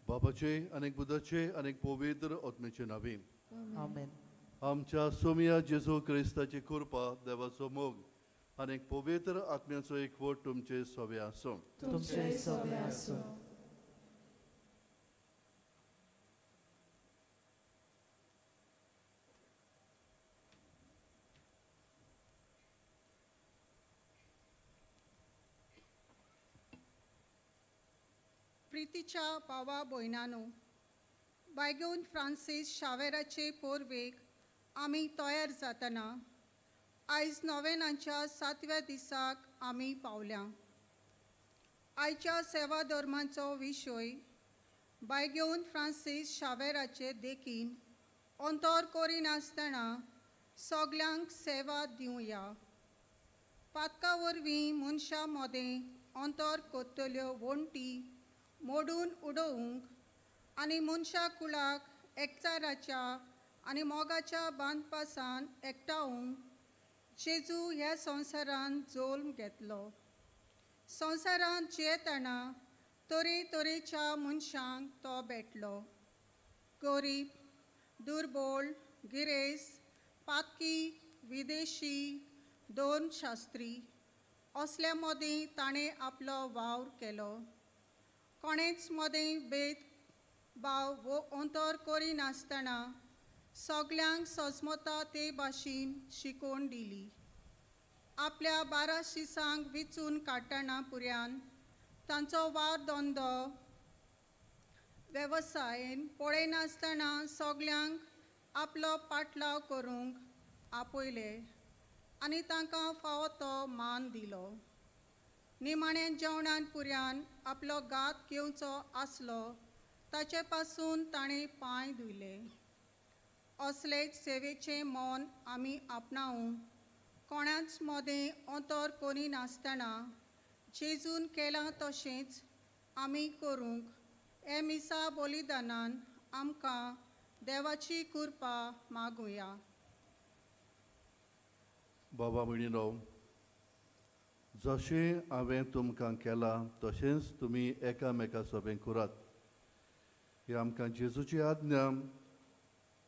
बापाचे अनेक बुधाचे अनेक पवित्र आत्म्याचे नावे आमेन। आमच्या सोमिया जेजू क्रिस्ताची कृपा, देवाचो मोग अनेक पवित्र आत्म्याचो एकवट तुमचे सवे आसो। तुमचे सवे आसो। प्रितीच्या भावा भयणानो, बायगोन फ्रांसीस शावेराचे पोरवेक आमी तयार जातना आयज नोवेनाच्या 7व्या दिसाक आमी पावल्या। आयच्या सेवा धर्माचो विशय बायगोन फ्रांसीस शावेराचे देखीन अंतर करिनासतना सगल्यांक सेवा दिवया। पातका वरवीं मनशां मदें अंतर करतल्यो वण्टी मोडून उडोवंक आनी मनशा कुळाक एकचाराच्या आनी मोगाच्या बांदपासान एकठावंक जेजू ह्या संवसारांत जल्म घेतलो। संवसारांत जियेतना तरेतरेच्या मनशांक तो भेटलो। गरीब, दुर्बळ, गिरेस्त, पातकी, विदेशी, धर्मशास्त्री असल्या मदीं ताणें आपलो वावर केलो। कोणेच मदें भेदभाव वो अंतर करिनासतना सगल्यांक सजमता ते भाशेन शिकोवन दिली। आपल्या 12 शिसांक विचून काडटना पुऱ्यान तांचो वावर धंदो वेवसायेन पळयनासतना सगल्यांक आपलो पाटलाव करूंक आपयले आनी तांकां फावो तो मान दिलो। निमाणें जेवणान पुऱ्यान आपलो घात घेवचो आसलो ताचे पासून ताणें पांय धुयले। असलेच सेवेचें मन आमी आपणावंक कोणाच मदें अंतर करिनासतना जेजून केलां तशेंच आमी करूंक हे मिसा बलिदानान आमकां देवाची कृपा मागुया। बाबा भयणीनो, जशें हांवें तुमकां केलां तशेंच तुमी एकामेका सोबें करात। ही आमकां जेजूची आज्ञा।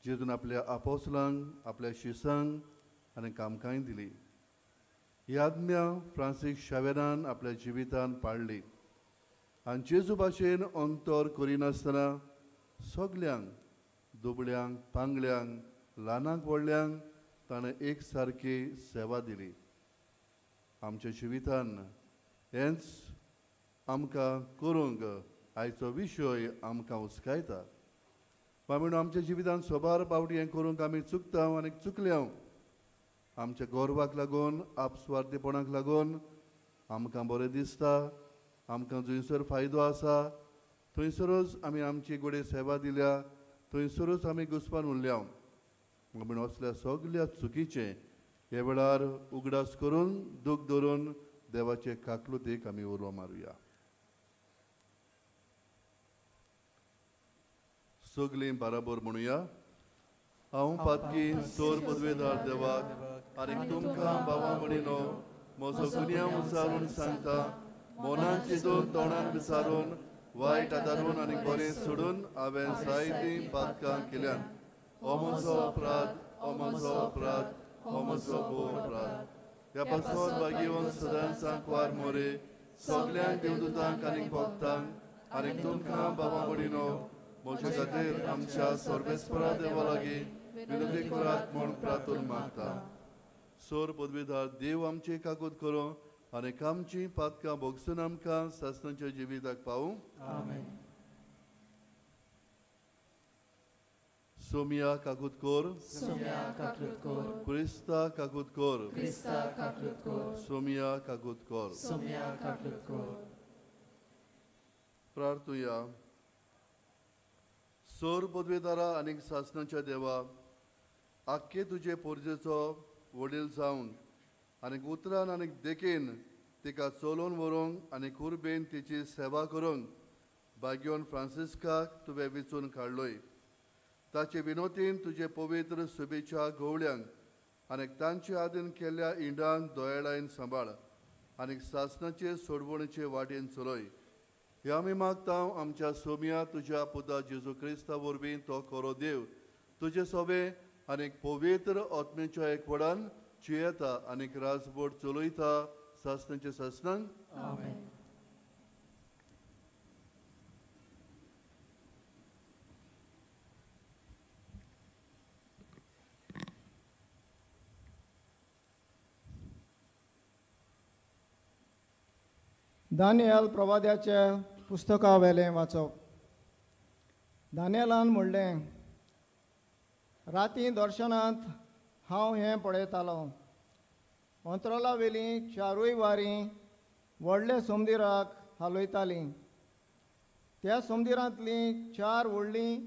जेजून आपल्या आपोसलांक, आपल्या शिसांक आनी कामकांय दिली। ही आज्ञा फ्रांसीस शावेरान आपल्या जिवितान पाळ्ळी आनी जेजू भाशेन अंतर करिनासतना सगल्यांक, दुबळ्यांक, पांगल्यांक, ल्हानांक व्हडल्यांक ताणें एक सारकी सेवा दिली। आमच्या जिवितान हेंच आमकां करूंक आयचो विशय आमकां उस्कायता। बाबा, आमच्या जिवितान सोबार पावटी हें करूंक आमी चुकता आनी चुकल्या। आमच्या गर्वाक लागून, आपस्वार्थीपणाक लागून आमकां बरें दिसता, आमकां जंयसर फायदो आसा थंयसरूच आमी आमची गोडे सेवा दिल्या, थंयसरूच आमी घुसपान उरल्या। आमी असल्या सगल्या चुकीचें हे वेळार उगडास करून दूख धरून देवाचे काकलुतीक आमी उलो मारुया. सगलीं बराबर म्हणुया. हांव पातकी चोर पदवेदार देवाक आनी तुमकां बाबा म्हणिनो म्हजो गुन्यांव विचारून सांगता. मनान चिंतून तोंडान विचारून वायट आदारून आनी बरें सोडून हांवें जायतीं पातकां केल्यान. हो म्हजो अपराध, हो म्हजो अपराध, हो म्हजो भोव अपराध. ह्या पासून भाग्यवंत सदांच सांकवार मोरे सगल्यांक देवदूतांक आनी भक्तांक आनी तुमकां बाबा म्हणिनो म्हजे खातीर आमच्या सर्वेस्परा देवा लागीं विनंती करात म्हूण प्रार्थना मागता. सोर पदवीधार देव आमची काकूत करूं आनी आमची पातकां भोगसून आमकां सासणाच्या जिविताक पावूं. आमेन. सोमिया काकूत कर, सोमिया काकूत कर, क्रिस्ता काकूत कर, क्रिस्ता काकूत कर, सोमिया काकूत कर, सोमिया काकूत कर. प्रार्थुया. सोर पदवेदारा आनी सासणाच्या देवा, आख्खे तुजे पोरजेचो वडील जावन आनी उतरान आनी देखीन तिका चलोवन व्हरूंक आनी कुरबेन तिची सेवा करूंक भाग्योन फ्रांसिस्काक तुवें विचून काडलोय. ताचे विनोतीन तुजे पवित्र शुभेच्छा गवळ्यांक आनी तांचे आदीन केल्ल्या इंडांक दोयाळायन सांबाळ आनी सासणाचे सोडवणेचे वाटेन चलय. हे आमी मागता आमच्या सोमिया तुज्या पुता जेजू क्रिस्ता वरवीं तो खरो देव तुजे सोबे आनी पवित्र आत्म्याच्या एकवडान जियेता आनी राजबोट चलयता सासणाचे सासणांक. आमेन. दानियल प्रवाद्याच्या पुस्तका वेलें वाचप. दानियलान म्हणलें, राती दर्शनांत हांव हें पळयतालों. अंतराळा वेलीं चारूय वारीं व्हडले सोमदिराक हालयतालीं. त्या सोमदिरांतलीं चार व्हडलीं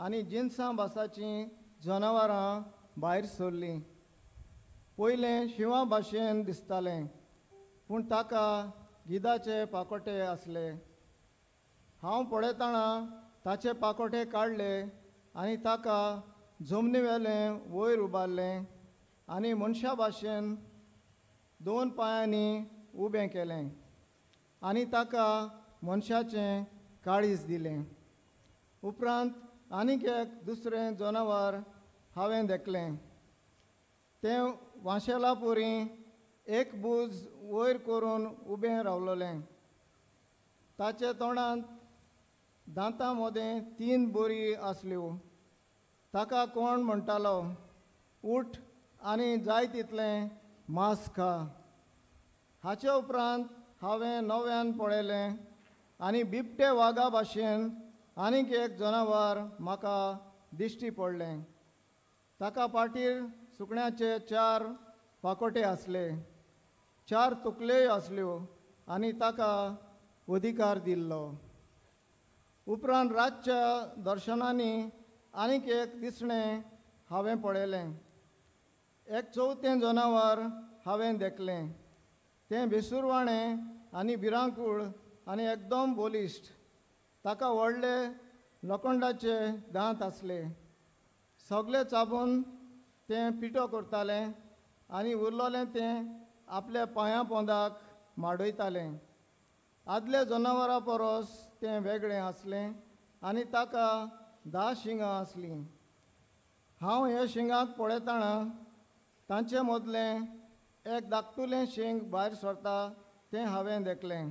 आनी जिनसां भासाचीं जनावरां भायर सरलीं. पयलें शिंवा भाशेन दिसतालें, पूण ताका गिदाचे पाकोटे आसले. हांव पळयतना ताचे पाकोटे काडले आनी ताका जमनी वेलें वयर उबारलें आनी मनशा भाशेन दोन पांयांनी उबें केलें आनी ताका मनशाचें काळीज दिलें. उपरांत आनीक एक दुसरें जनावर हांवें देखलें. तें वांशेला पुरी एक बूज वयर करून उबें रावलोलें. ताचे तोंडांत दांतां मदें 3 बोरी आसल्यो. ताका कोण म्हणटालो, उठ आनी जाय तितलें मांस खा. हाचे उपरांत हांवें नव्यान पळयलें आनी बिबटे वागा भाशेन आनीक एक जनावर म्हाका दिश्टी पडलें. ताका पाटीर सुकण्याचे 4 पाकोटे आसले, 4 तुकलेय आसल्यो आनी ताका अधिकार दिल्लो. उपरांत रातच्या दर्शनांनी आनीक एक दिसणें हांवें पळयलें. एक चवथें जनावर हांवें देखलें. तें बेसुरवाणें आनी भिरांकूळ आनी एकदम बलिश्ट. ताका व्हडले लोखंडाचे दांत आसले. सगळे चाबून तें पिठो करतालें आनी उरलोलें तें आपल्या पांयां पोंदाक माडयतालें. आदल्या जनावरां परस तें वेगळें आसलें आनी ताका 10 शिंगां आसलीं. हांव ह्या शिंगांक पळयतना तांचे मदलें एक धाकटुलें शींग भायर सरता तें हांवें देखलें.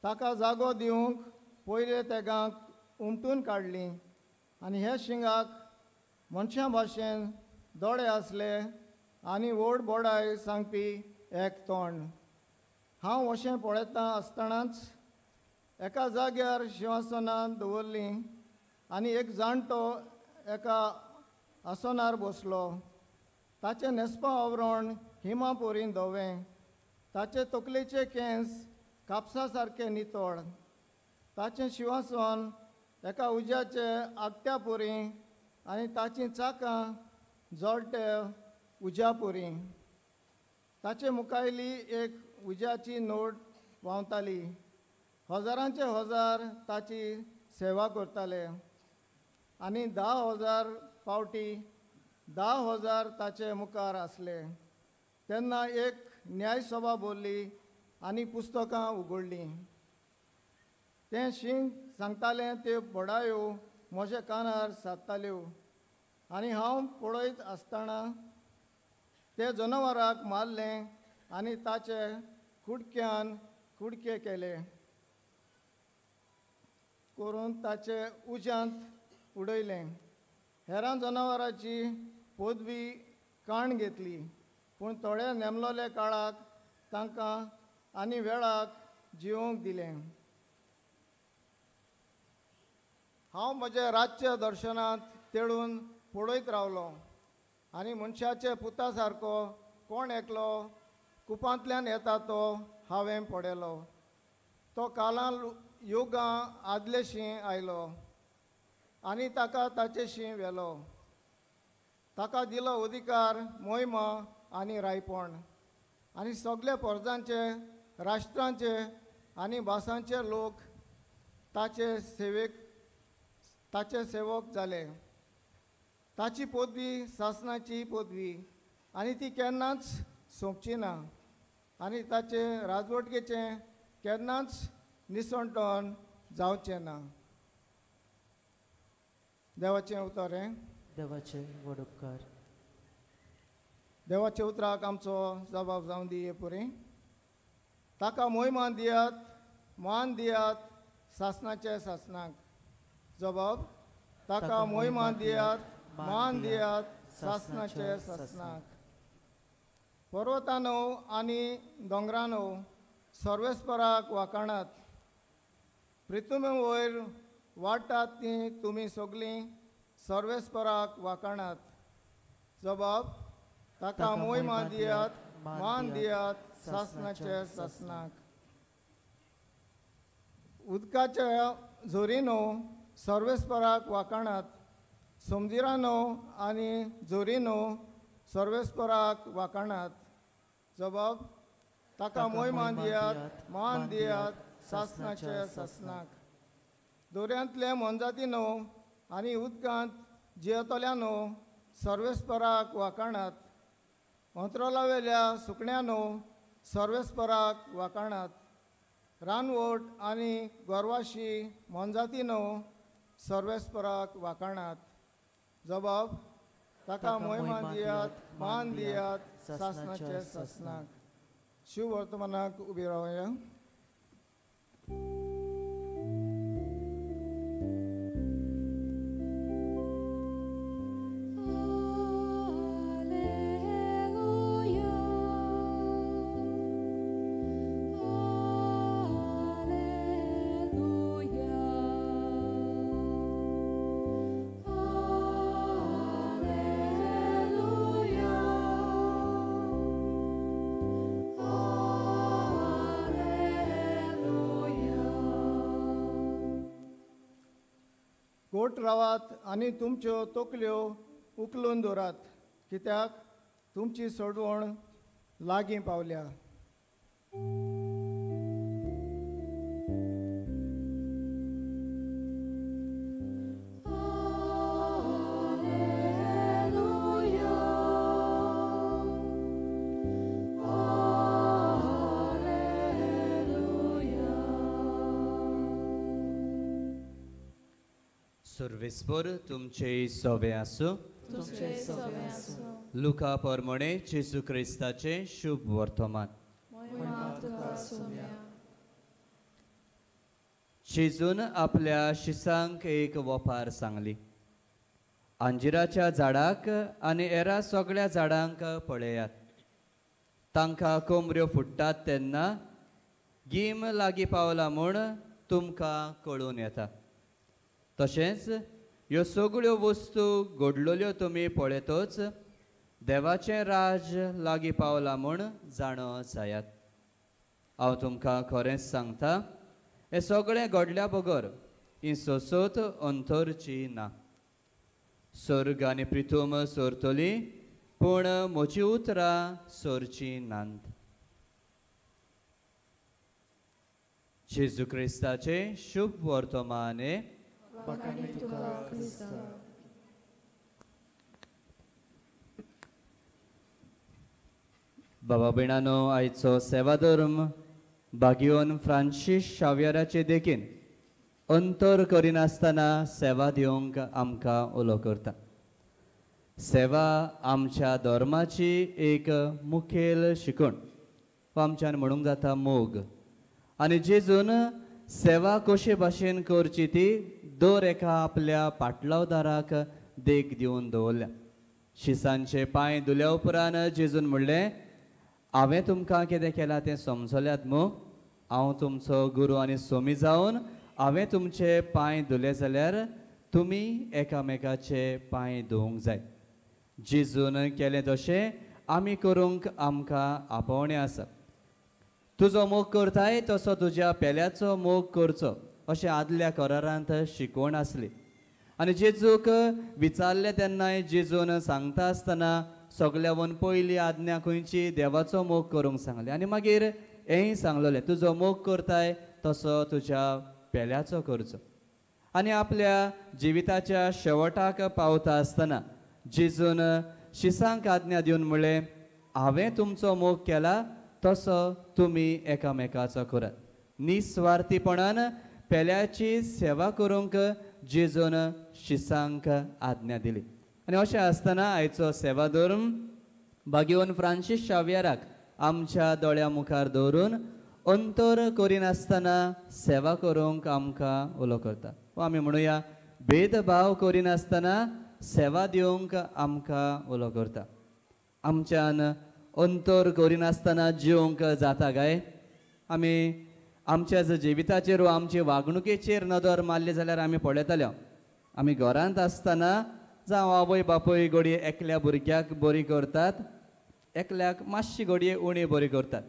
ताका जागो दिवंक पयले तेगांक उमटून काडलीं आनी ह्या शिंगाक मनशां भाशेन दोळे आसले आनी व्हड बोडाय सांगपी एक तोंड. हांव अशें पळयता आसतनाच एका जाग्यार शिंवासनां दवरलीं आनी एक जाणटो एका आसनार बसलो. ताचें न्हेसपा आवरण हिमा पोरीन धवें, ताचे तकलेचे केंस कापसा सारके नितळ, ताचें शिंवासन एका उज्याचे आगट्या पोरी आनी ताचीं चाकां जळटे उज्यापुरी. ताचे मुखायली एक उज्याची नोट व्हांवताली. हजारांचे हजार ताची सेवा करताले आनी 10,000 पावटी 10,000 ताचे मुखार आसले. तेन्ना एक न्यायसभा बोल्ली आनी पुस्तकां उगडलीं. तें शींग सांगतालें त्यो बडायो म्हज्या कानार सादताल्यो आनी हांव पळयत आसतना ते जनावराक मारलें आनी ताचे कुडक्यान कुडके केले करून ताचे उज्यांत उडयलें. हेरां जनावरांची पदवी काण घेतली, पूण थोड्या नेमलोल्या काळाक तांकां आनी वेळाक जिवोवंक दिलें. हांव म्हज्या रातच्या दर्शनांत तेळून पळयत रावलो आनी मनशाचे पुता सारको कोण एकलो कुपांतल्यान येता तो हांवें पळयलो. तो कालां योगां आदलेशीं आयलो आनी ताका ताचेशीं व्हेलो. ताका दिलो अधिकार, मोहिमा आनी रायपण आनी सगल्या पोरजांचे, राष्ट्रांचे आनी भासांचे लोक ताचे सेवेक ताचे सेवक जाले. ताची पदवी सासणाची पदवी आनी ती केन्नाच सोंपची ना आनी ताचे राजवटकेचें केन्नाच निसणटण जावचें ना. देवाचें उतर हें. देवाचे व्हड उपकार. देवाच्या उतराक आमचो जबाब जावन दी पुरी. ताका मोहिमा दियात, मान दियात सासणाचे सासणाक. जबाब ताका मोहिमा दियात, मान दियात सासणाचे सासणाक. पर्वतानो आनी दोंगरानो सर्वेस्पराक वाखाणात. प्रितुमे वयर वाडटात ती तुमी सगळीं सर्वेस्पराक वाखाणात. जबाब ताका मोहिमा दियात, मान दियात सासणाचे सासणाक. उदकाच्या झोरीनो सर्वेस्पराक वाखाणात. समजिरानो आनी झोरीनो सर्वेस्पराक वाखाणात. जबाब ताका मोहिमा दियात, मान दियात सासणाचे सासणाक. दोऱ्यांतले मोनजातीनो आनी उदकांत जियेतल्यानो सर्वेस्पराक वाखाणात. अंतराळावेल्या सुकण्यानो सर्वेस्पराक वाखाणात. रानवट आनी गोरवाशी मोनजातीनो सर्वेस्पराक वाखाणात. जबाब ताका मोहिमा दियात, मान दियात सासणाचे सासणाक. शिव वर्तमानाक उबी रावया. गोट रावात आनी तुमच्यो तकल्यो उखलून दवरात, कित्याक तुमची सोडवण लागीं पावल्या. सर्वेस्पर तुमचे सोवे आसूं. लुका प्रमाणे जेजू क्रिस्ताचे शुभ वर्तमान. जेजून आपल्या शिसांक एक वपार सांगली. अंजिराच्या झाडाक आनी एरा सगळ्या झाडांक पळयात. तांकां कोमऱ्यो फुट्टात तेन्ना गीम लागीं पावला म्हूण तुमकां कळून येता. तशेंच ह्यो सगळ्यो वस्तू घडलेल्यो तुमी पळयतच देवाचें राज लागीं पावलां म्हूण जाणो जायात. हांव तुमकां खरेंच सांगता, हें सगळें घडल्या बगर ही सोसत अंतरची ना. सर्ग आनी प्रिथूम सोरतली, पूण म्हजी उतरां सोरची नात. जेजू क्रिस्ताचें शुभ वर्तमान. बाबा भयणानो, आयचो सेवाधर्म बागियोन फ्रांसीस शाव्यराचे देखीन अंतर करिनासतना सेवा दिवंक आमकां उलो करता. सेवा आमच्या धर्माची एक मुखेल शिकवण, आमच्यान म्हणूंक जाता मोग. आनी जेजून सेवा कशे भाशेन करची ती दर एका आपल्या पाटलावदाराक देख दिवन दवरल्या. शिसांचे पांय धुल्या उपरांत जेजून म्हणलें, हांवें तुमकां कितें केलां तें समजल्यात मू? हांव तुमचो गुरू आनी सोमी जावन हांवें तुमचे पांय धुले जाल्यार तुमी एकामेकाचे पांय धुवंक जाय. जेजून केलें तशें आमी करूंक आमकां आपोवणें आसा. तुजो मोग करताय तसो तुज्या पेल्याचो मोग करचो अशें आदल्या करारांत शिकवण आसली. आनी जेजूक विचारलें तेन्नाय जेजून सांगता आसतना सगल्यावन पयली आज्ञा खंयची? देवाचो मोग करूंक सांगलें. आनी मागीर हेंय सांगलेलें, तुजो मोग करताय तसो तुज्या पेल्याचो करचो. आनी आपल्या जिविताच्या शेवटाक पावता आसतना जेजून शिसांक आज्ञा दिवन म्हणलें, हांवें तुमचो मोग केला तसो तुमी एकामेकाचो करात. निस्वार्थीपणान पेल्याची सेवा करूंक जेजून शिसांक आज्ञा दिली. आनी अशें आसतना आयचो सेवाधर्म बागियोन फ्रांसीस शाव्यराक आमच्या दोळ्या मुखार दवरून अंतर करिनासतना सेवा करूंक आमकां उलो करता. आमी म्हणुया, भेदभाव करिनासतना सेवा दिवंक आमकां उलो करता. आमच्यान अंतर करिनासतना जिवंक जाता काय? आमी आमच्या जिविताचेर वा आमचे वागणुकेचेर नदर मारली जाल्यार आमी पळयतले. आमी घरांत आसतना जावं आवय बापूय घडये एकल्या भुरग्याक बरी करतात, एकल्याक मातशी घडये उणी बरी करतात.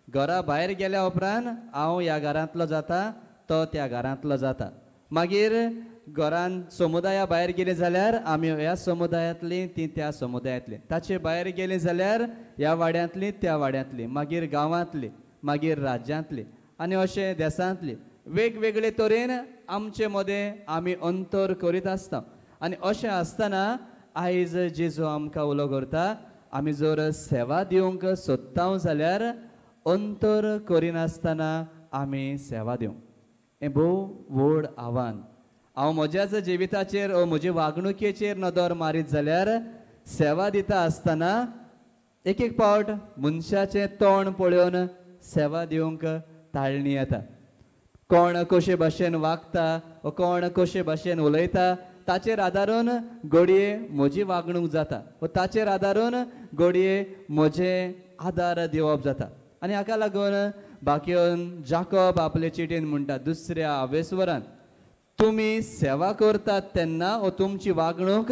घरा भायर गेल्या उपरांत हांव ह्या घरांतलो जाता, तो त्या घरांतलो जाता. मागीर घरांत समुदाया भायर गेली जाल्यार आमी ह्या समुदायांतली, ती त्या समुदायांतली. ताचे भायर गेली जाल्यार ह्या वाड्यांतली, त्या वाड्यांतली, मागीर गांवांतली, मागीर राज्यांतली, आनी अशें देशांतली. वेगवेगळे तरेन आमचे मदें आमी अंतर करीत आसता. आनी अशें आसतना आयज जेजू आमकां उलो करता, आमी जर सेवा दिवंक सोदता जाल्यार अंतर करिनासतना आमी सेवा दिवंक. हें भोव व्हड आव्हान. हांव म्हज्याच जिविताचेर ओ म्हजे वागणुकेचेर नदर मारीत जाल्यार सेवा दिता आसतना एक एक पावट मनशाचें तोंड पळोवन सेवा दिवंक ताळणी येता. कोण कशे भाशेन वागता वो कोण कशे भाशेन उलयता ताचेर आदारून घडये म्हजी वागणूक जाता वो ताचेर आदारून घडये म्हजें आदार दिवप जाता. आनी हाका लागून बाकीन जाकोब आपले चिटीन म्हणटा दुसऱ्या आवेस्वरान, तुमी सेवा करतात तेन्ना वो तुमची वागणूक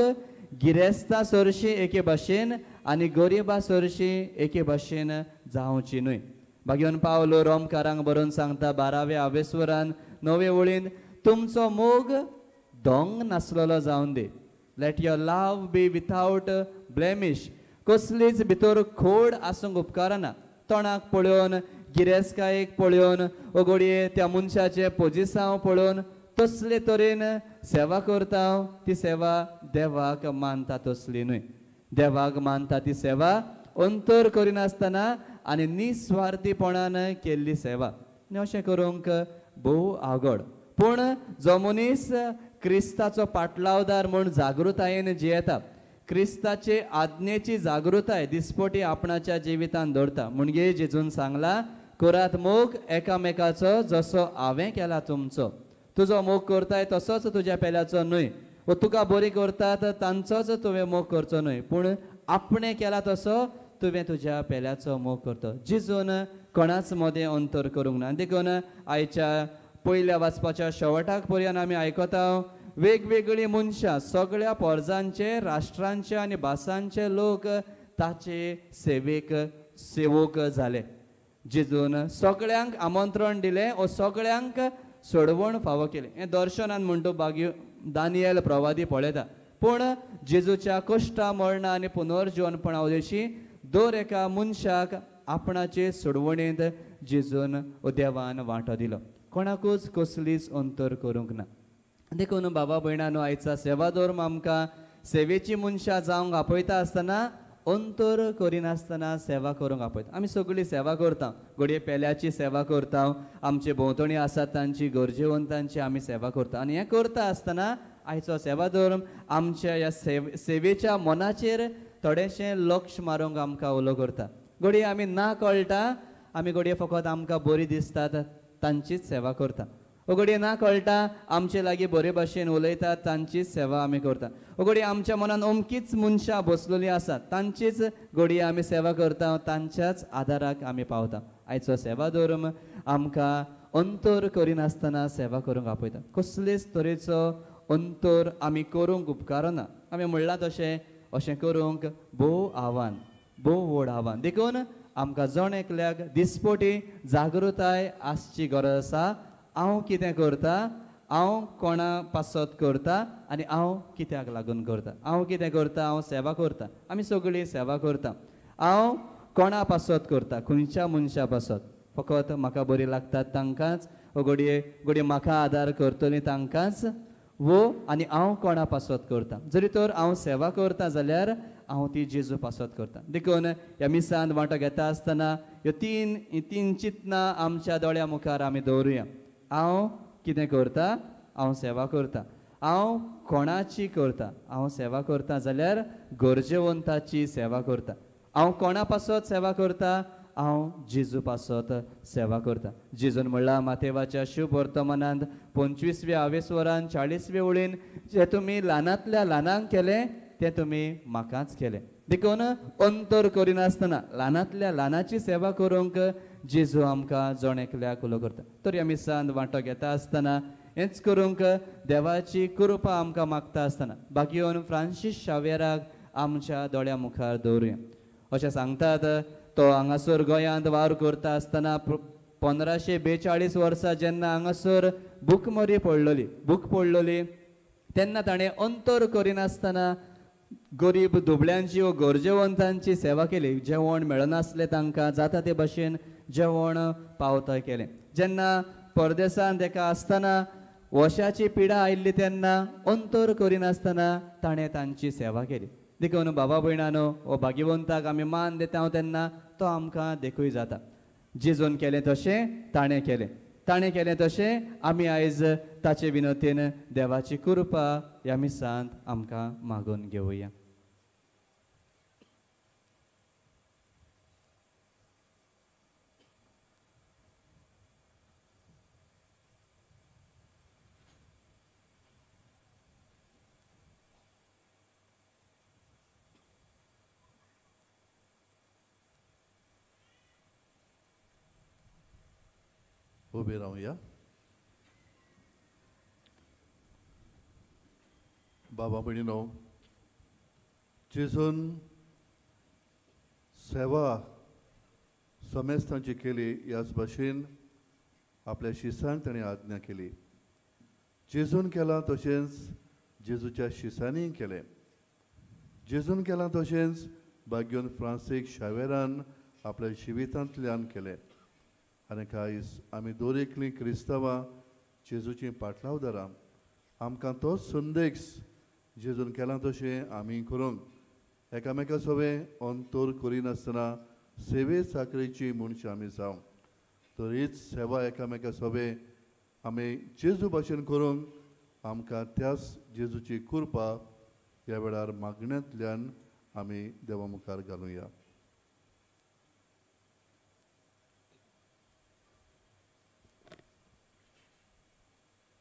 गिरेस्ता सरशी एके भाशेन आनी गरिबा सरशी एके भाशेन जावची न्हय. बागेवन पावलो रोमकारांक बरोवन सांगता 12व्या आवेस्वरान 9वे वळीन, तुमचो मोग दोंग नासलेलो जावन दी. Let your love be without blemish. कसलीच भितर खोड आसूंक उपकारना. तोंडाक पळोवन, गिरेस्तकायेक पळोवन, घडये त्या मनशाचें पोजिसांव पळोवन तसले तरेन सेवा करता ती सेवा देवाक मानता तसली न्हय. देवाक मानता ती सेवा अंतर करिनासतना आनी निस्वार्थीपणान केल्ली सेवा. आनी अशें करूंक भोव आवघड. पूण जो मनीस क्रिस्ताचो पाटलावदार म्हूण जागृतायेन जियेता, क्रिस्ताचे आज्ञेची जागृताय दिसपटी आपणाच्या जिवितान दवरता. म्हणजे जेजून सांगला, करात मोग एकामेकाचो जसो हांवें केला तुमचो. तुजो मोग करताय तसोच तुज्या पेल्याचो न्हय, वो तुका बरी करतात तांचोच तुवें मोग करचो न्हय, पूण आपणें केला तसो तुवें तुज्या पेल्याचो मोग करचो. जेजून कोणाच मदें अंतर करूंक ना. देखून आयच्या पयल्या वाचपाच्या शेवटाक पर्यंत आमी आयकता वेगवेगळीं मनशां सगळ्या पोरजांचे, राष्ट्रांचे आनी भासांचे लोक ताचे सेवेक सेवक जाले. जेजून सगळ्यांक आमंत्रण दिलें वो सगळ्यांक सोडवण फावो केलें. हें दर्शनान म्हणटा बागी दानियल प्रवादी पळयता. पूण जेजूच्या कश्टा मरणा आनी पुनर्जिवनपणा उदेशी दर एका मनशाक आपणाचे सोडवणेंत जेजून देवान वांटो दिलो. कोणाकूच कसलीच अंतर करूंक ना. देखून बाबा भयणानो आयचा सेवा धर्म आमकां सेवेची मनशां जावंक आपयता आसतना अंतर करिनासतना सेवा करूंक आपयता. आमी सगळी सेवा करता, घडये पेल्याची सेवा करता, आमचे भोंवतणी आसात तांची गरजेवंतांची आमी सेवा करता. आनी हें करता आसतना आयचो सेवा धर्म आमच्या ह्या सेवेच्या मनाचेर थोडेशें लक्ष मारूंक आमकां उलो करता. घडये आमी ना कळटा आमी घडये फकत आमकां बरी दिसतात तांचीच सेवा करता, घडये ना कळटा आमचे लागीं बरे भाशेन उलयतात तांचीच सेवा आमी करता, घडये आमच्या मनान अमकीच मनशां बसलेलीं आसात तांचीच घडये आमी सेवा करता, तांच्याच आदाराक आमी पावता. आयचो सेवा धर्म आमकां अंतर करिनासतना सेवा करूंक आपयता. कसलेच तरेचो अंतर आमी करूंक उपकारना. आमी म्हणलां तशें अशें करूंक भोव आव्हान, भोव व्हड आव्हान. देखून आमकां जण एकल्याक दिसपटी जागृताय आसची गरज आसा. हांव कितें करता, हांव कोणा पासत करता आनी हांव कित्याक लागून करता. हांव कितें करता, हांव सेवा करता, आमी सगळीं सेवा करता. हांव कोणा पासत करता, खंयच्या मनशा पासत, फकत म्हाका बरी लागतात तांकांच, घडये घडये म्हाका आदार करतली तांकांच वो, आनी हांव कोणा पासत करता. जरी तर हांव सेवा करता जाल्यार हांव ती जेजू पासत करता. देखून ह्या मिसान वांटो घेता आसतना ह्यो तीन चिंतनां आमच्या दोळ्या मुखार आमी दवरुया. हांव कितें करता, हांव सेवा करता. हांव कोणाची करता, हांव सेवा करता जाल्यार गरजेवंताची सेवा करता. हांव कोणा पासत सेवा करता, हांव जेजू पासत सेवा करता. जेजून म्हणलां मातेवाच्या शुभ वर्तमानांत 25व्या आवेस्वरान 40व्या ओळीन, जें तुमी ल्हानांतल्या ल्हानांक केलें तें तुमी म्हाकाच केलें. देखून अंतर करिनासतना ल्हानांतल्या ल्हानाची सेवा करूंक जेजू आमकां जण एकल्याक उलो करता. तर ह्या मिसान वांटो घेता आसतना हेंच करूंक देवाची कृपा आमकां मागता आसतना बागयोन फ्रांसीस शावेराक आमच्या दोळ्या मुखार दवरुया. अशें सांगतात तो हांगासर गोंयांत वावर करता आसतना 1542 वर्सां जेन्ना हांगासर भूकमरी पडलोली, भूक पडलोली तेन्ना ताणें अंतर करिनासतना गरीब दुबळ्यांची व गरजेवंतांची सेवा केली. जेवण मेळनासलें तांकां, जाता ते भाशेन जेवण पावता केलें. जेन्ना परदेसान तेका आसतना वशाची पिडा आयिल्ली तेन्ना अंतर करिनासतना ताणें तांची सेवा केली. देखून बाबा भयणानो हो भाग्यवंताक आमी मान दिता तेन्ना तो आमकां देखूय जाता. जेजून केलें तशें ताणें केलें, ताणें केलें तशें आमी आयज ताचे विनवतेन देवाची कृपा ह्या मिसांत आमकां मागून घेवया. उबे रावया. बाबा भयणीनो, जेजून सेवा समेस्तांची केली ह्याच भाशेन आपल्या शिसांक ताणें आज्ञा केली. जेजून केलां तशेंच जेजूच्या शिसांनी केलें. जेजून केलां तशेंच बाग्योन फ्रांसीक शावेरान आपल्या जिवितांतल्यान केलें. आनी आयज आमी दर एकलीं क्रिस्तांवां जेजूचीं पाटलावदारां, आमकां तोच संदेश जेजून केलां तशें आमी करूंक एकामेका सोबें अंतर करिनासतना सेवे चाकरेची मनशां आमी जावं. तर हीच सेवा एकामेका सोबें आमी जेजू भाशेन करूंक आमकां त्याच जेजूची कृपा ह्या वेळार मागण्यांतल्यान आमी देवा मुखार घालुया.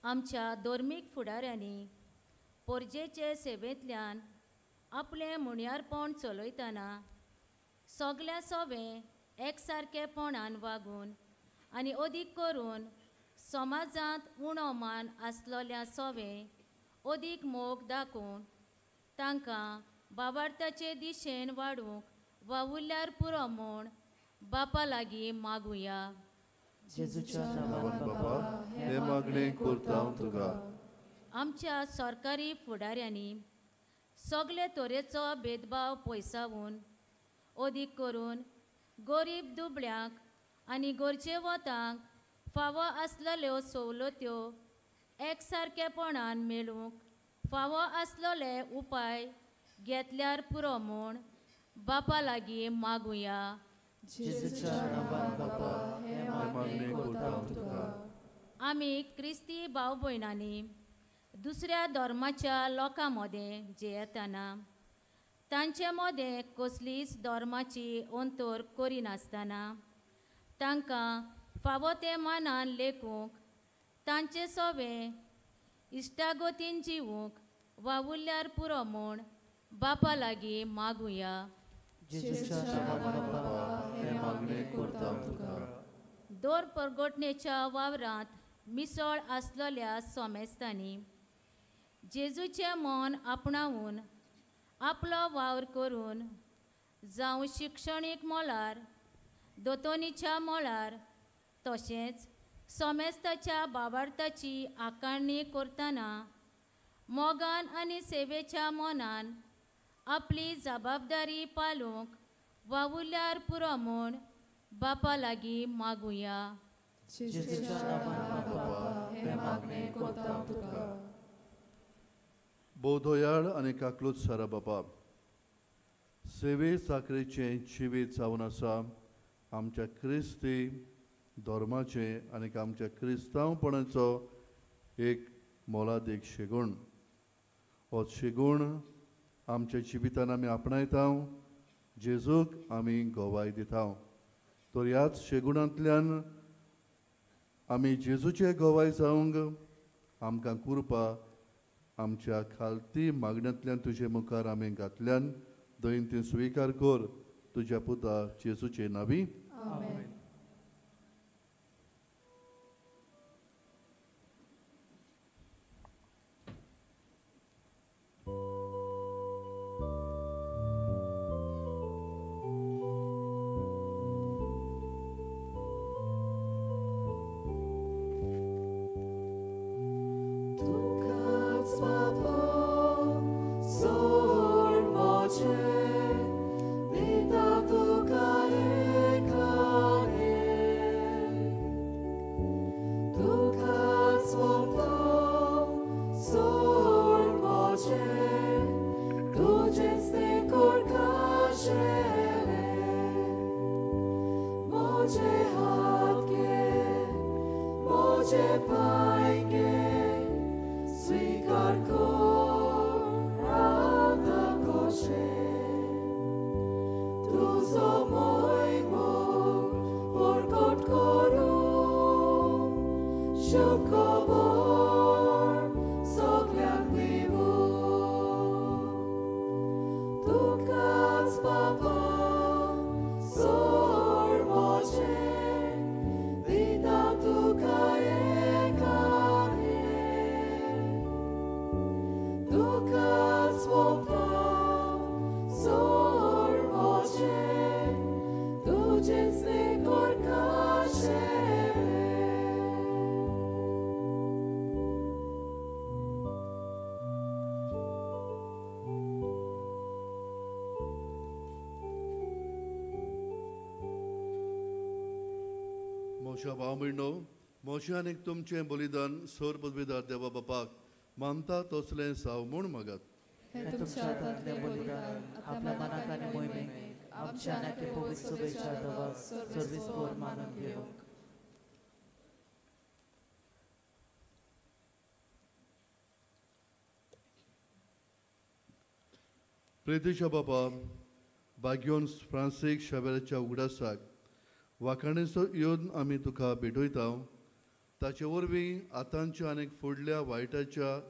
आमच्या धर्मीक फुडाऱ्यांनी पोरजेचे सेवेंतल्यान आपलें मुणयारपण चलयतना सगल्या सोवे एकसारकेपणान वागून आनी अदीक करून समाजांत उणो मान आसलेल्या सोवे अदीक मोग दाखोवन तांकां बाबार्थाचे दिशेन वाडूंक वावुरल्यार पुरो म्हूण बापा लागीं मागुया. जेजूच्या नांवान बाबा हे मागणें करता हांव तुका. आमच्या सरकारी फुडाऱ्यांनी सगळे तरेचो भेदभाव पयसावून अदीक करून गरीब दुबळ्यांक आनी गरजेवतांक फावो आसलेल्यो सवलत्यो एकसारकेपणान मेळूंक फावो आसलेले उपाय घेतल्यार पुरो म्हूण बापा लागीं मागुया. आमी क्रिस्ती भाव भयणांनी दुसऱ्या धर्माच्या लोकां मदें जियेतना तांचे मदें कसलीच धर्माची अंतर करिनासतना तांकां फावो ते मानान लेखूंक तांचे सोवे इश्टागतीन जिवूंक वावुरल्यार पुरो म्हूण बापा लागीं मागुया. दर परगटणेच्या वावरांत मिसळ आसलेल्या सोमेस्तांनी जेजूचें मन आपणावून आपलो वावर करून जावं शिक्षणीक मळार दोतोनीच्या मळार तशेंच सोमेस्ताच्या बाबार्थाची आकारणी करतना मोगान आनी सेवेच्या मनान आपली जबाबदारी पालूंक वावुरल्यार पुरो म्हूण बापा लागीं मागुया. बोधोयाळ आनी काकलूत सारा बापा, सेवे चाकरेचें जिवीत जावन आसा आमच्या क्रिस्ती धर्माचें आनी आमच्या क्रिस्तांवपणाचो एक मोलादीक शेगूण. हो शेगूण आमच्या जिवितान आमी आपणायता, जेजूक आमी गवाय दिता. तर ह्याच शेगुणांतल्यान आमी जेजूचे गवाय जावंक आमकां कृपा आमच्या खालती मागण्यांतल्यान तुजे मुखार आमी घातल्यान दयेन ती स्विकार कर तुज्या पुता जेजूचे नांवी. मोशा भाव भयणो, मोशा आनीक तुमचें बलिदान सर पदवीदार देवा बापाक मानता तसलें साव म्हूण मागात. तुमच्या हातांतलें बलिदान आपल्या मनाक आनी मोहिमेक आमच्या आनी पवित्र सभेच्या देवाक सर्वीस कोर मानून घेवंक. प्रेतीच्या बापा, बाग्योन फ्रांसीक शावेराच्या उगडासाक वाखाणेचो येवन आमी तुका भेटयता. ताचे वरवीं आतांच्या आनी फुडल्या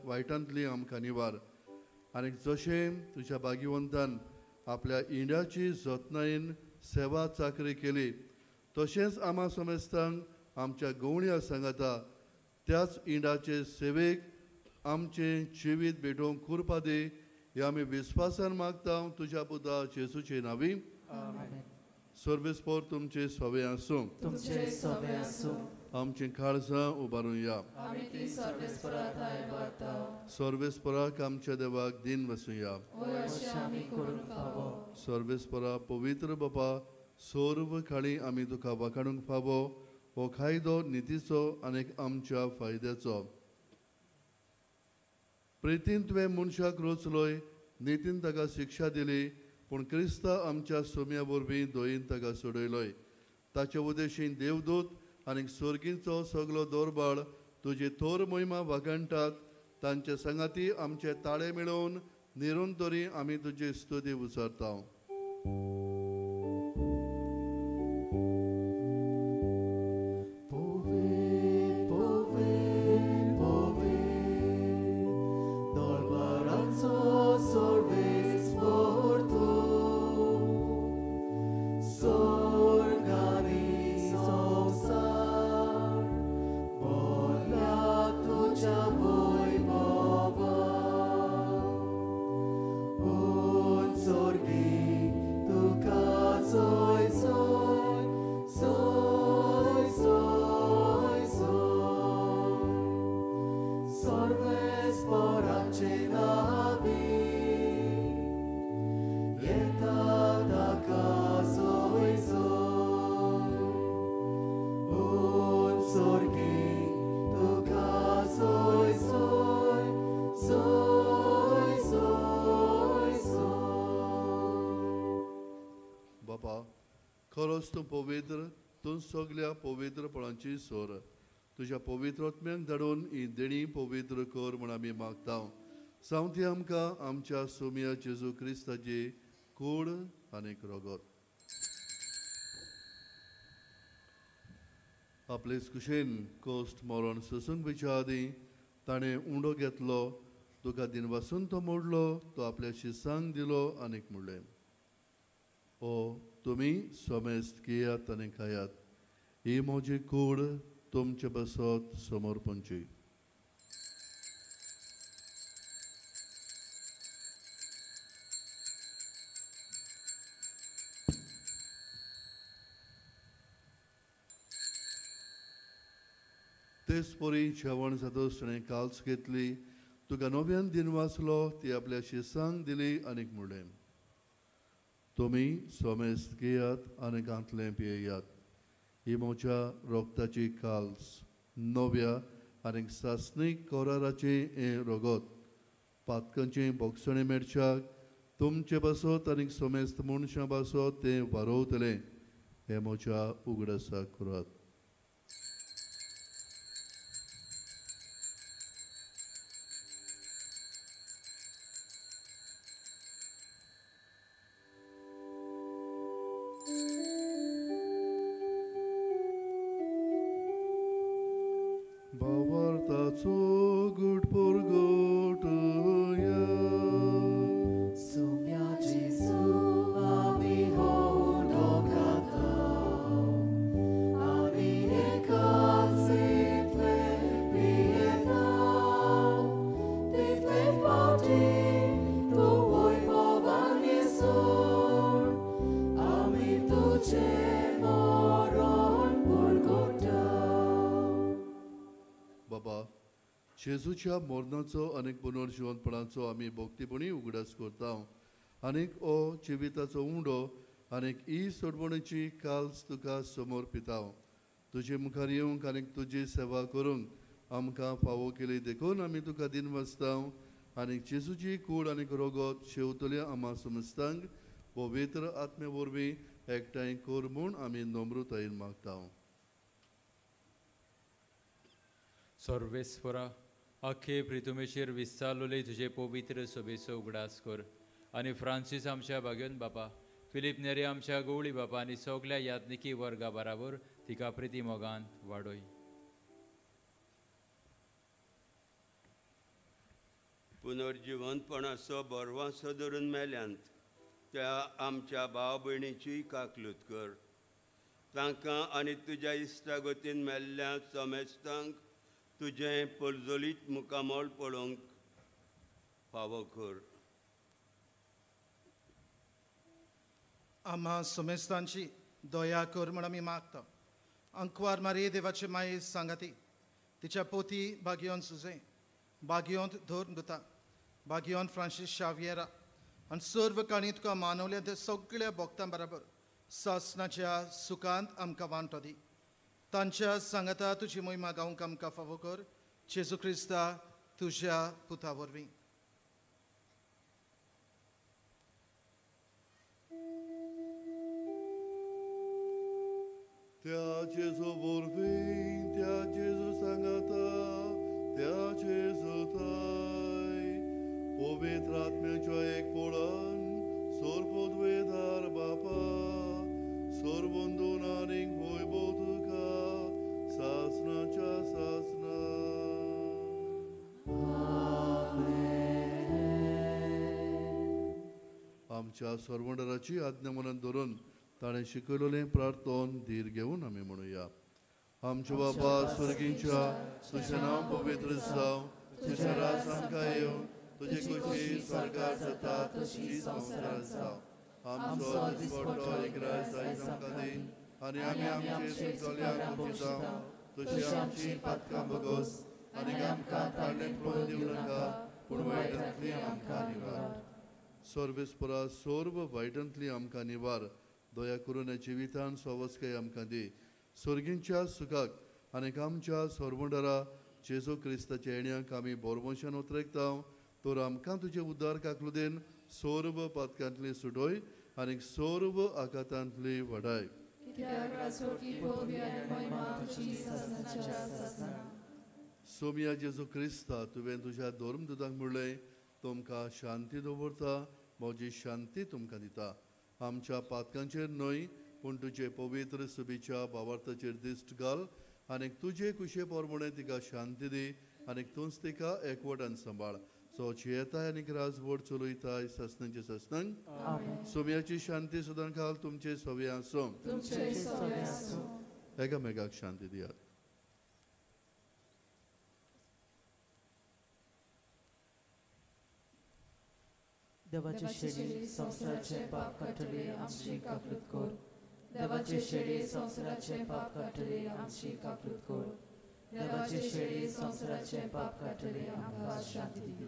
वायटांतली आमकां निवार आनी जशें तुज्या भाग्यवंतान आपल्या इंडियाची जतनायेन सेवा चाकरी केली तशेंच आमा समेस्तांक आमच्या गवण्या सांगाता त्याच इंडाचे सेवेक आमचें जिवीत भेटोवंक कृपा दी हे आमी विस्वासान मागता तुज्या पुता जेजूचे नांवी. सर्वेस्पोर तुमचे सवे आसूं. तुमचे सवे आसूं. आमचीं काळजां उबारुया. सर्वेस्पराक आमच्या देवाक दिन वसुया. सर्वेस्परा पवित्र बापा, सर्व काळी आमी तुका वाखाणूंक फावो हो कायदो नितीचो आनी आमच्या फायद्याचो. प्रितीन तुवें मनशाक रोचलोय, नितीन ताका शिक्षा दिली, पूण क्रिस्ता आमच्या सोम्या वरवीं दयेन ताका सोडयलोय. ताचे उदेशीन देवदूत आनी स्वर्गींचो सगलो दरबार तुजी थोर मोहिमा वागणटात. तांचे संगाती आमचे ताळे मेळोवन निरंतरी आमी तुजी स्तुती उचारता. खरोच तूं पवित्र, तूं सगल्या पवित्रपणाची सोर. तुज्या पवित्र आत्म्याक धाडून ही देणी पवित्र कर म्हूण आमी मागता. सावती आमकां आमच्या सोम्या जेजू क्रिस्ताची कूड आनीक रगत. आपलेच कुशेन कोश्ट मरण सोसूंक वयच्या आदीं ताणें उंडो घेतलो, तुका दिनवासून तो मोडलो, तो आपल्या शिसांक दिलो आनीक म्हणलें, ओ तुमी समेस्त घेयात आनी खायात, ही म्हजी कूड तुमचे बसत समर्पणची. तेच परी जेवण जातच ताणें काल्स घेतली, तुका नव्यान दिनवासलो, ती आपल्या शिसांक दिली आनीक म्हणलें, तुमी समेस्त घेयात आनी गांतलें पियेयात, ही म्हज्या रोगताची काल्स, नव्या आनी सासणीक कराराचें हें रगत. पातकांचें भोगसणें मेळच्याक तुमचे पासत आनी समेस्त मनशां पासत तें वारोवतलें. हें म्हज्या उगडासाक करात. जेजूच्या मरणाचो आनी पुनर्जिवनपणाचो आमी भक्तीपणी उगडास करता. आनीक हो जिविताचो उंडो आनीक ही सोडवणेची काल्स तुका समर्पिता. तुजे मुखार येवंक आनीक तुजी सेवा करूंक आमकां फावो केली देखून आमी तुका दिनवासता. आनीक जेजूची कूड आनीक रगत शेवतल्या आमा समस्तांक पवित्र आत्मे वरवीं एकठांय कर म्हूण आमी नम्रतायेन मागता. सर्वेस्परा, अख्खे प्रितुमेचेर विस्तारलोले तुजे पवित्र सभेचो उगडास कर आनी फ्रांसीस आमच्या भाग्योन बापा, फिलीप नेरी आमच्या गवळी बापा आनी सगल्या याज्ञिकी वर्गा बराबर तिका प्रिती मोगान वाडोय. पुनर्जिवंतपणाचो बरवासो धरून मेल्यांत त्या आमच्या भाव भयणीची काकलूत कर. तांकां आनी तुज्या इश्टागतीन मेल्ल्या समेस्तांक तुजें परजळीत मुखामळ पळोवंक फावो कर. आम्हा समेस्तांची दया कर म्हूण आमी मागता. अंकवार मारी देवाचे माये सांगाती तिच्या पोती बागियोन सुजे बागियोंत धोर दुता बागियोन फ्रांसीस शावियरा आनी सर्व काणी तुका मानवल्या ते सगळ्या भक्तां बराबर सासनाच्या सुखांत आमकां वांटो दी. तांच्या सांगाता तुजी मोहिमा गावंक आमकां फावो कर जेजू क्रिस्ता तुज्या पुता वरवीं. त्या जेजू वरवीं, त्या जेजू सांगाता, त्या जेजू थाय पवित्र आत्म्याच्या एकपणान सर्वद्वेदार बापा सर्वंदून आनीक वैभव तुका सासनाच्या सासना. आमच्या सर्वंडराची आज्ञा मनात धरून ताणें शिकयलें प्रार्थन धीर घेवन आमी म्हणुया. आमच्या बापा स्वर्गींच्या तुजें नांव पवित्र जावं, तुजें राज आमकां येवं, तुजी खुशी स्वर्गार जाता तशी संवसारांत जावं. आमचो दिसपट्टो एक राज आयज आमकां दी आनी आमी आमचे चुकतल्यांक बक्षिता तशी आमची पातकां बगोस आनी आमकां ताळें पळोवन दिवं नाका पूण वायटांतली आमकां निवार. सर्वेस्परा सर्व वायटांतली आमकां निवार. दया करून जिवितान सवस्काय आमकां दी. स्वर्गींच्या सुखाक आनी आमच्या सर्वंडरा जेजू क्रिस्ताच्या येण्याक आमी बोरवंशान उतरेकता तर आमकां तुजे उद्धार काकलुदेन सर्व पातकांतली सुटोय आनी सर्व आघातांतली वडाय. सोमिया जेजू क्रिस्ता तुवें तुज्या धर्मदूतांक म्हणलें तुमकां शांती दवरता म्हजी शांती तुमकां दिता. आमच्या पातकांचेर न्हय पूण तुजे पवित्र सुबीच्या भावार्थाचेर दिश्ट घाल आनी तुजे कुशे प्रमाणे तिका शांती दी आनी तूंच तिका एकवटान सांबाळ. सो जियेताय आनी राजवट चलयताय ससनांचे ससनांक. सोम्याची शांती सदां घाल तुमचे सवे आसूं. एकामेकाक शांती दियात. देवाचे शेळी संवसाराचे पाप काडटले आमची काकूत कर. देवाचे शेळी संवसाराचे पाप काडटले आमची काकूत कर. देवाचे शेळी संवसाराचे पाप काडटले आमकां शांती दी.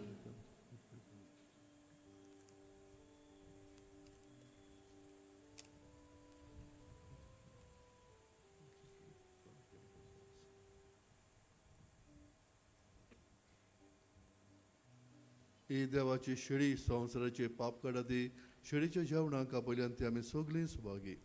ही देवाची शेळी संवसाराचे पाप काडती शेळीच्या जेवणाक आपयल्यान ती आमी सगळीं सुभागी.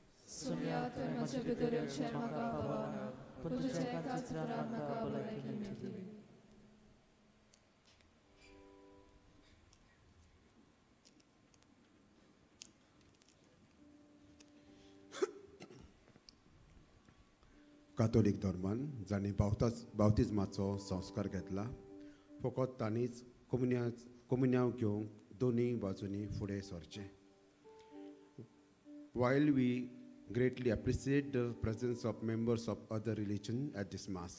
कातोलीक धर्मान जांणी बावतिज्माचो संस्कार घेतला फकत तांणीच कोमुन्यांव घेवंक दोनूय बाजूंनी फुडें सरचें. While we greatly appreciate the presence of members of other religion at this mass,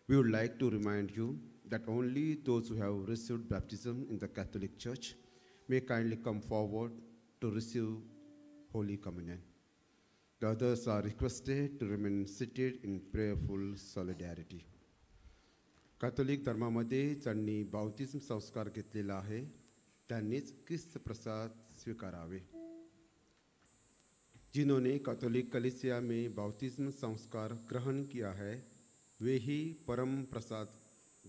we would like to remind you that only those who have received baptism in the Catholic Church may kindly come forward to receive Holy Communion. The others are requested to remain seated in prayerful solidarity. Catholic धर्मामध्ये ज्यांनी बाप्तिस्म संस्कार घेतलेला आहे त्यांनीच क्रिस्त प्रसाद स्वीकारावे. जिन्होंने Catholic कलीसिया में बाप्तिस्म संस्कार ग्रहण किया है वे ही परम प्रसाद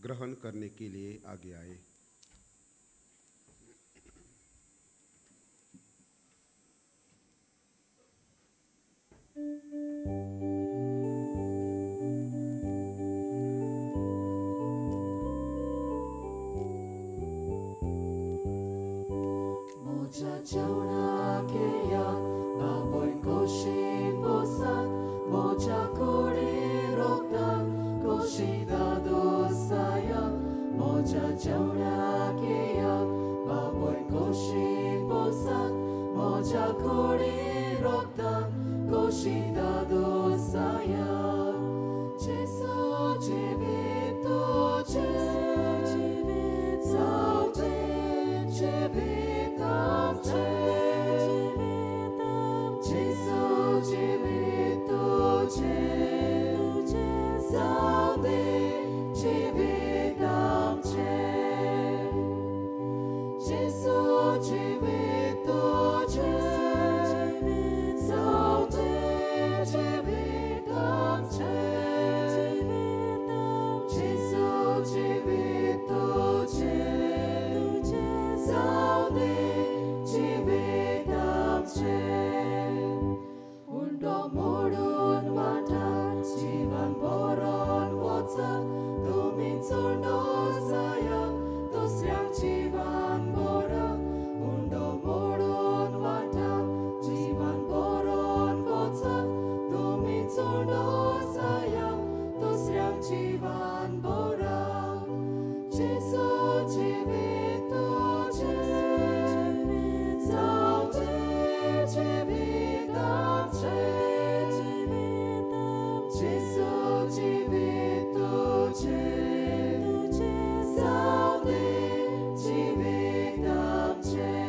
ग्रहण करने के लिए आगे आए. Gesù, जिवीत आमचें, जेजू जिवीत तुजें, जावं दी जिवीत आमचें,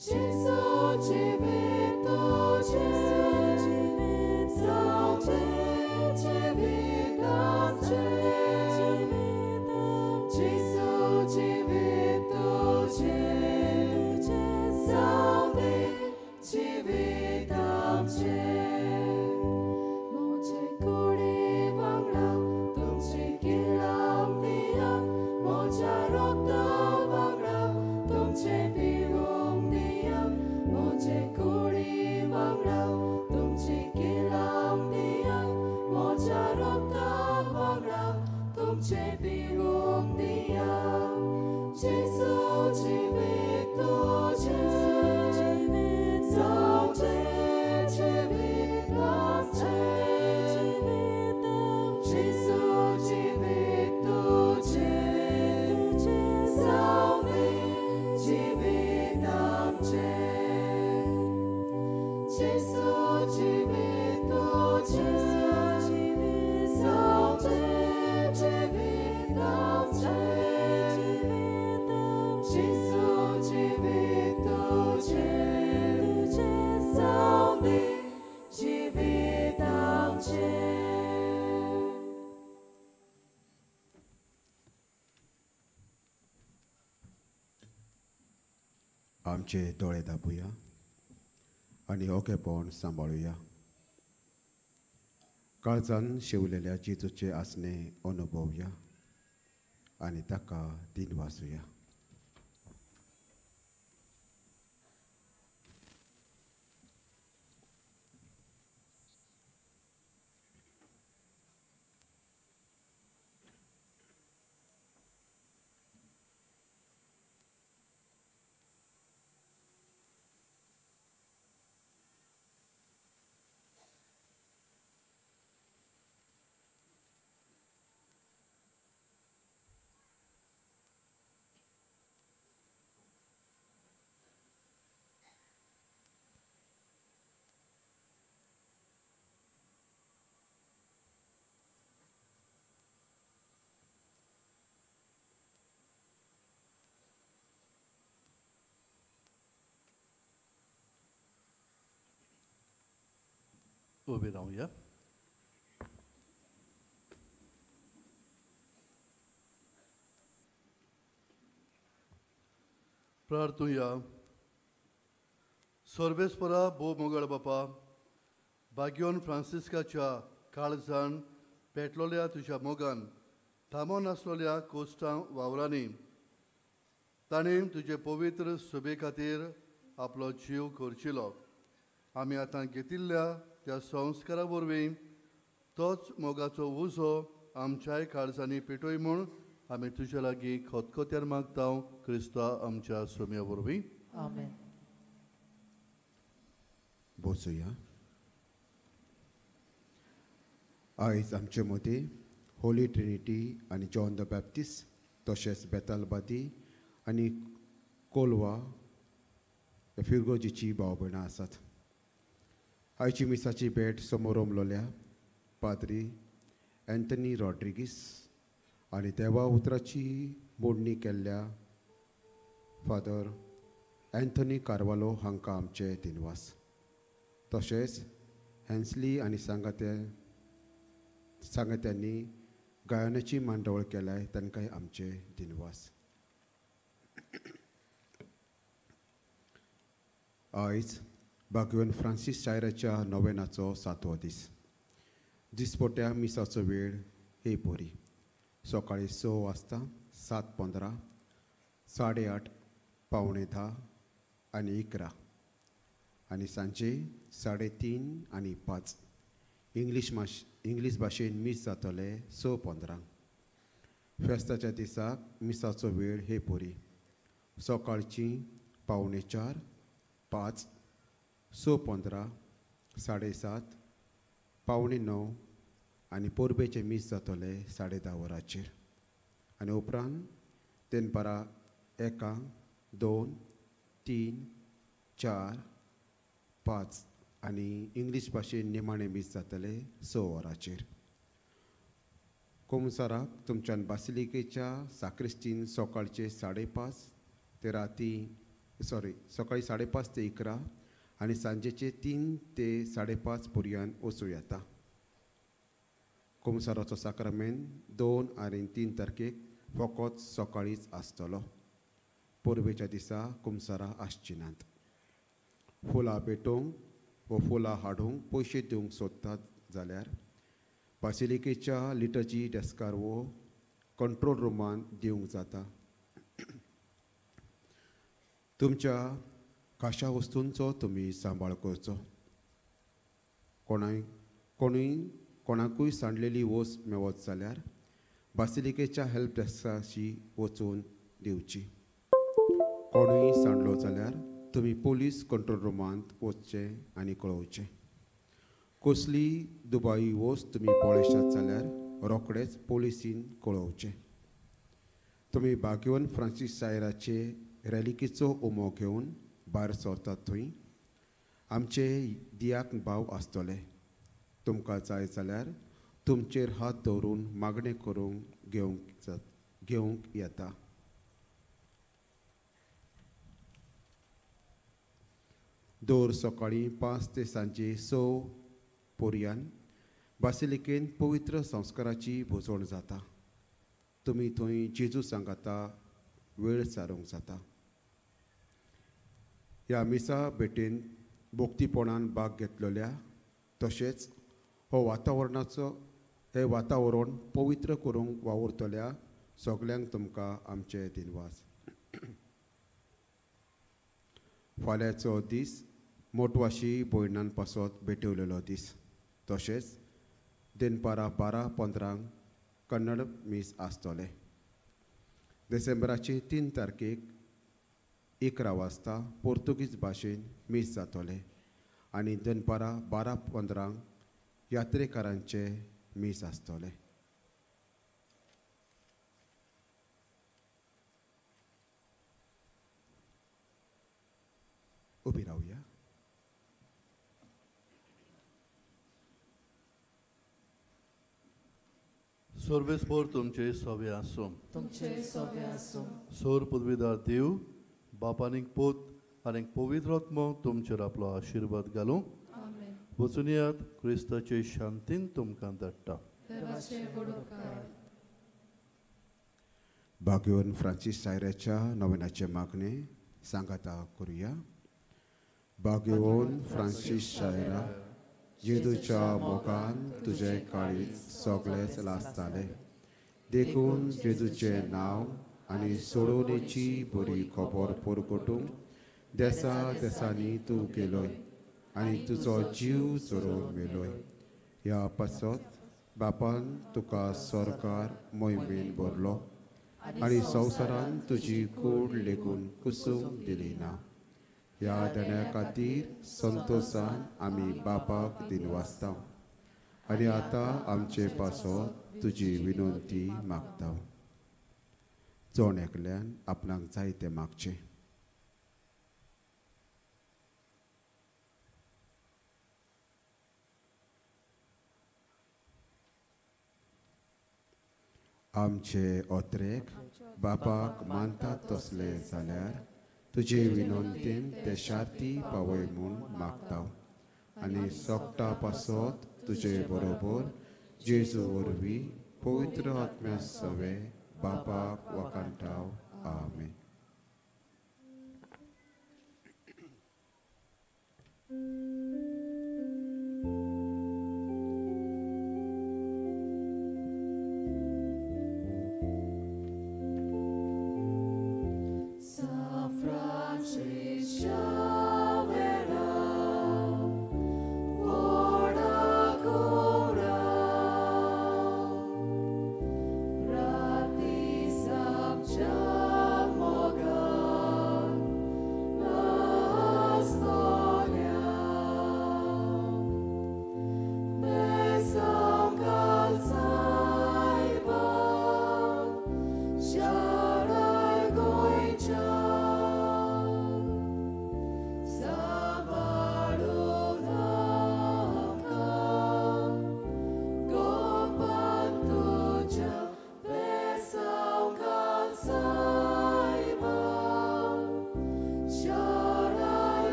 जेजू जिवीत तुजें, जावं दी जिवीत आमचें, जेजू जिवीत तुजें, जावं दी जिवीत आमचें. म्हजे कुडी वांगडा तुमची किल्लाम दियात, म्हज्या रगता वांगडा तुमचें पिवूंक दियात, म्हजे कुडी वांगडा तुमची किल्लाम दियात, म्हज्या रगता वांगडा तुमचें पिवूंक दियात. जेजू जिवीत तुजें, जावं दी जिवीत आमचें, जेजू जिवीत तुजें, जावं दी जिवीत आमचें, जेजू जिवीत तुजें, जावं दी जिवीत आमचें, जेजू जिवीत तुजें, जावं दी जिवीत आमचें. आमचे दोळे दाबुया आनी ओकेपण सांबाळुया. काळजान शेवलेल्या जेजूचे आसणे अनुभवया आनी ताका दिनवासुया. उबे रावया. प्रार्थुया. सर्वेस्परा भोव मोगळ बापा, बाग्योन फ्रांसिस्काच्या काळजान पेटलोल्या तुज्या मोगान थांबोन आसलोल्या कोश्टां वावरांनी ताणें तुजे पवित्र सभे खातीर आपलो जीव खर्चिलो. आमी आतां घेतिल्ल्या त्या संस्कारा वरवीं तोच मोगाचो उजो आमच्याय काळजांनी पेटोय म्हूण आमी तुज्या लागीं खतखत्यार मागता, क्रिस्ता आमच्या सोम्या वरवीं. आमेन. बसुया. आयज आमचे मदीं होली ट्रिनिटी आनी जॉन the Baptist तशेंच बेतालबादी आनी कोलवा फिरगोजीची भाव भयणां आसात. आयची मिसाची भेट समोरमलोल्या पाद्री अँथनी रॉड्रिगीस आनी देवा उतराची मोडणी केल्ल्या फादर अँथनी कार्वालो हांकां आमचे दिनवास. तशेंच हॅन्सली आनी सांगात्यांनी गायनाची मांडावळ केल्याय तांकांय आमचे दिनवास. आयज बागवेन फ्रांसीस शायराच्या नोवेनाचो सातवो दीस. दिसपट्या मिसाचो वेळ हे पोरी सकाळी 6 वाजता, 7:15, 8:30, 9:45 आनी 11 आनी सांजे 3:30 आनी 5. इंग्लीश भाशेन मीस जातले 6:15. फेस्ताच्या दिसाक मिसाचो वेळ हे पोरी सकाळची 3:45, 5, 6:15, 7:30, 8:45 आनी परबेचें मीस जातलें 10:30 वरांचेर आनी उपरांत दनपारां 1, 2, 3, 4, 5 आनी इंग्लीश भाशेन निमाणें मीस जातलें 6 वरांचेर. कोमसाराक तुमच्यान बासिलिकेच्या साक्रिस्तीन सकाळचे 5:30 ते राती सकाळी 5:30 ते 11 आनी सांजेचे 3 ते 5:30 पर्यंत वचूं येता. कोमसाराचो साक्रामेंत 2 आनी 3 तारखेक फकत सकाळीच आसतलो. परबेच्या दिसा कुमसारां आसची नात. फुलां पेटोवंक वो फुलां हाडूंक पयशे दिवंक सोदतात जाल्यार बासिलिकेच्या लिटर्जी डेस्कार वो कंट्रोल रुमान दिवंक जाता. तुमच्या खाशा वस्तूंचो तुमी सांबाळ करचो. कोणाकूय सांडलेली वस्त मेवत जाल्यार बासिलिकेच्या हेल्प डेस्काशी वचून दिवची. कोणूय सांडलो जाल्यार तुमी पोलीस कंट्रोल रुमांत वचचें आनी कळोवचें. कसली दुबाई वस्त तुमी पळयशात जाल्यार रोखडेच पोलिसीन कळोवचें. तुमी बागेवन फ्रांसीस सायराचे रॅलिकीचो उमो घेवन भायर सरतात थंय आमचे दियाक भाव आसतले. तुमकां जाय जाल्यार तुमचेर हात दवरून मागणें करूंक घेवंक येता. दर सकाळीं 5 ते सांजे 6 पर्यंत बासिलिकेन पवित्र संस्काराची भोजवण जाता. तुमी थंय जेजू सांगाता वेळ सारूंक जाता. ह्या मिसा भेटेन भोक्तीपणान भाग घेतलेल्या तशेंच हो हे वातावरण पवित्र करूंक वावुरतल्या सगल्यांक तुमकां आमचे दिनवास. फाल्यांचो दीस मोटवाशी भयणान पासत भेटवलेलो दीस. तशेंच दनपारां 12:15 कन्नड मीस आसतलें. डिसेंबराचे 3 तारखेक 11 वाजता पोर्तुगीज भाशेन मीस जातलें आनी दनपारां 12:15 यात्रेकारांचे मीस आसतलें. उबी रावया. सर्वेस्पोर तुमचे सवे आसूं. तुमचे सवे आसूं. सोर पदवीदार देव बाप आनीक पूत आनीक पवित्र आत्मो तुमचेर आपलो आशिर्वाद घालूं. वचून क्रिस्ताचे शांतीन तुमकां धाडटा. बागेवन फ्रांसीस सायराच्या नवेनाचे मागणे सांगाता करुया. बागेवन फ्रांसीस सायरा, जेजूच्या मोगान तुजे काळीज सगळेच लासताले, देखून जेजूचें नांव आनी सोडोवणेची बरी खबर परगटूंक देसा देसांनी तूं गेलोय आनी तुजो जीव चरोवन मेलोय. ह्या पासत बापान तुका सरकार मोहिमेन भरलो आनी संवसारान तुजी कूड लेगून कुसूंक दिली ना. ह्या देण्या खातीर संतोशान आमी बापाक दिनवासता आनी आतां आमचे पासत तुजी विनंती मागता. जण एकल्यान आपणाक जाय तें मागचें. आमचे ओत्रेक बापाक मानतात तसले जाल्यार तुजे विनंतीन ते शांती पावय म्हूण मागता आनी सोगटा पासत तुजे बरोबर जेजू वरवीं पवित्र आत्म्या सवे बापाक वाखाणटाव. आमेन.